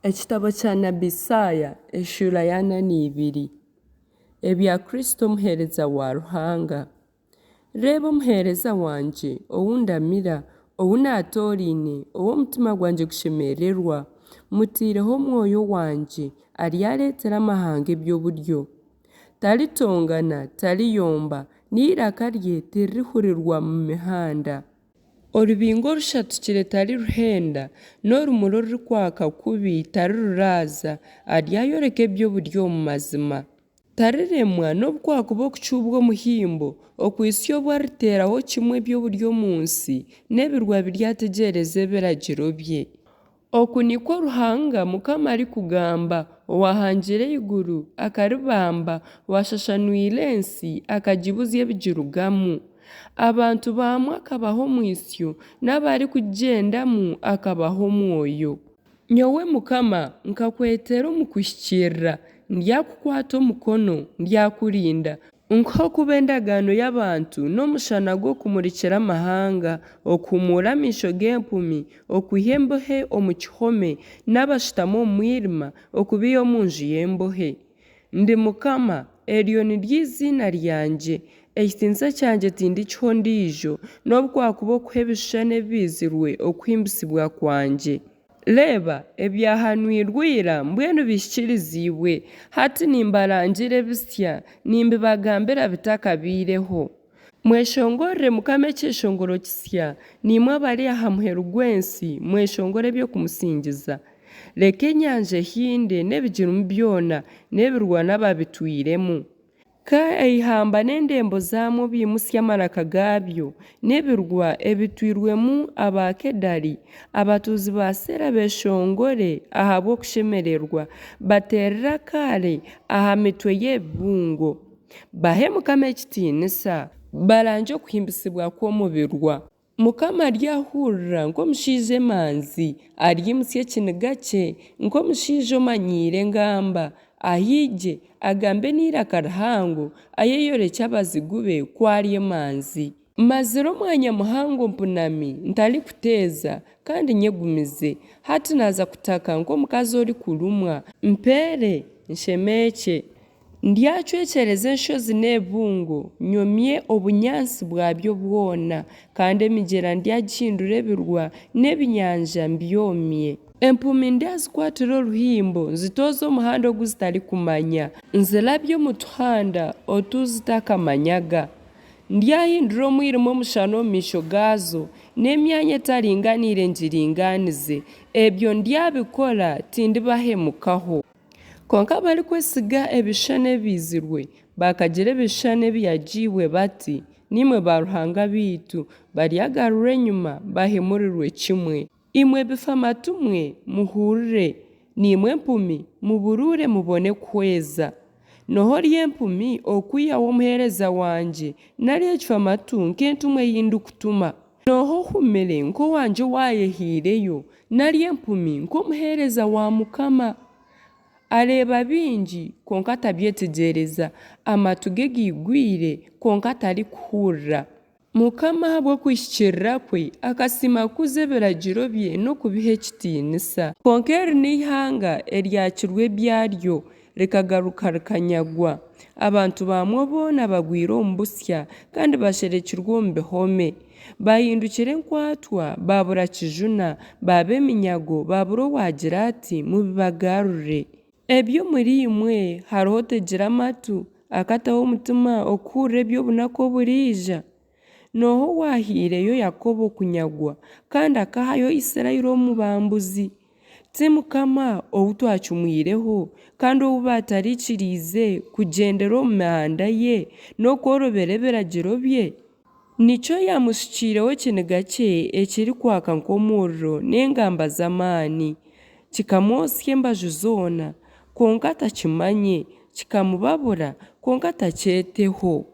Ekitabo kya nabi Isaaya eshuura ya 42. Ebya Kristo omuheereza wa Ruhanga. Reeba omuheereza wangye ou ndamira, ou naatooraine, ou omutima gwangye gushemerererwa, mmutaireho Omwoyo wangye, aryareetera amahanga eby'oburyo. Taritongana, tariyomba, n'eiraka rye tiririhurirwa mu mihanda. Orubingo orushatukire tariruhenda, n'orumuri orurikwaka kubi tariruraaza, aryayoreka eby'oburyo omu mazima. Tariremwa nobu kwakuba okucuubwa omuhimbo, okuhitsya obu ariteeraho kimwe eby'oburyo omu nsi, n'ebirwa biryategyereza ebiragiro bye. Oku nikwo Ruhanga Mukama arikugamba, owaahangire eiguru, akaribamba, owaashashanwire ensi, akagibuzya ebigirugamu. Abantu baamwo akabaha omwitsyo, n'abarikugigyendamu akabaha omwoyo. Nyowe Mukama nkakwetera omu kuhikiirira, ndyakukwata omukono, ndyakurinda, nkuhe okuba endagaano y'abantu n'omushana gw'okumurikira amahanga, okuhumuura amaisho g'empumi, okwiha embohe omu kihome, n'abashutami omu mwirima okubaiha omu nju y'embohe. Ndi Mukama, eryo niryo eiziina ryangye, ekitiinisa kyangye tindikiha ondiijo, nobu kwakuba okuha ebishushani ebibaizirwe okuhimbisibwa kwangye. Reeba, ebyahanwirwe ira mbwenu bihikiriziibwe, hati nimbarangira ebisya, nimbibagambira bitakabaireho. Mweshongorere Mukama ekyeshongoro kisya, naimwe abari aha muheru gw'ensi, mweshongore eby'okumusingiza. Reka enyanja ehinde n'ebigirimu byona, n'ebirwa n'ababitwiremu. Ka eihamba n'endembo zaamwo biimutsye amaraka gaabyo, n'ebirwa ebitwirwemu Abaakedari, abatuuzi ba Seela beeshongore ahabw'okushemererwa, bateerere akaari aha mitwe y'ebibungo. Bahe Mukama ekitiinisa, barangye okuhimbisibwa kwe omu birwa. Mukama aryahurira nk'omushaija emanzi, aryaimutsya ekiniga kye nk'omushaija omanyiire engamba, ahiigye, agambe n'eiraka rihango, ayeyorekye abazigu be ku ari emanzi. Mmazire omwanya muhango mpunami, ntarikuteeza, kandi nyegumize. Hati naaza kutaka nk'omukazi orikurumwa, mpeere, nshemeekye. Ndyacwekyereza enshozi n'ebibungo, nyomye obunyaatsi bwabyo bwona, kandi emigyera ndyagihindura ebirwa, n'ebinyanja mbyomye. Empumi ndyazikwatira oruhimbo, nzitooze omuhanda ogu zitarikumanya, nzirabye omu tuhanda otu zitakamanyaga. Ndyahindura omwirima omushana omu maisho gaazo, n'emyanya etaringaniire ngiringaanize. Ebyo ndyabikora, tindibahemukaho. Kwonka abarikwesiga ebishushani ebibaizirwe, bakagira ebishushani ebiyagiibwe bati, Niimwe baaruhanga baitu, baryagarurwa enyima bahemurirwe kimwe. Imwe bifamatu mwe, muhurire, naimwe empumi, muburuure mubone kuhweza. N'oha ori empumi okwihaho omuheereza wangye, nari ekifamatu nk'entumwa ei ndikutuma? N'oha ohumire nk'owangye owaayehaireyo, nari empumi nk'omuheereza wa Mukama? Areeba bingi, kwonka tabyetegyereza, amatu ge gaigwire, kwonka tarikuhurira. Mukama ahabw'okuhikiirira kwe akasiima kukuza ebiragiro bye n'okubiha ekitiinisa. Kwonka eri n'eihanga eryakirwe ebyaryo, rikagaruka rikanyagwa. Abantu baamwo boona bagwire omu busya, kandi basherekirwe omu bihome. Bahindukire enkwatwa, baabura kijuna, baaba eminyago, baabura owaagira ati, Mubibagarure. Ebyo omuriimwe hariho otegire amatu, akataho omutima okuhurira eby'obunaku oburiija? N'oha owaahaireyo Yakobo kunyagwa, kandi akahayo Isiraeli omu bambuzi? Ti Mukama ou twacumwireho, kandi ou baatariikiriize kugyendera omu mihanda ye n'okworobera ebiragiro bye? Nikyo yaamushukiireho ekiniga kye ekirikwaka nk'omuriro n'engamba z'amaani, kikamwotsya embaju zoona, kwonka atakimanye, kikamubabura, kwonka atakyeteho.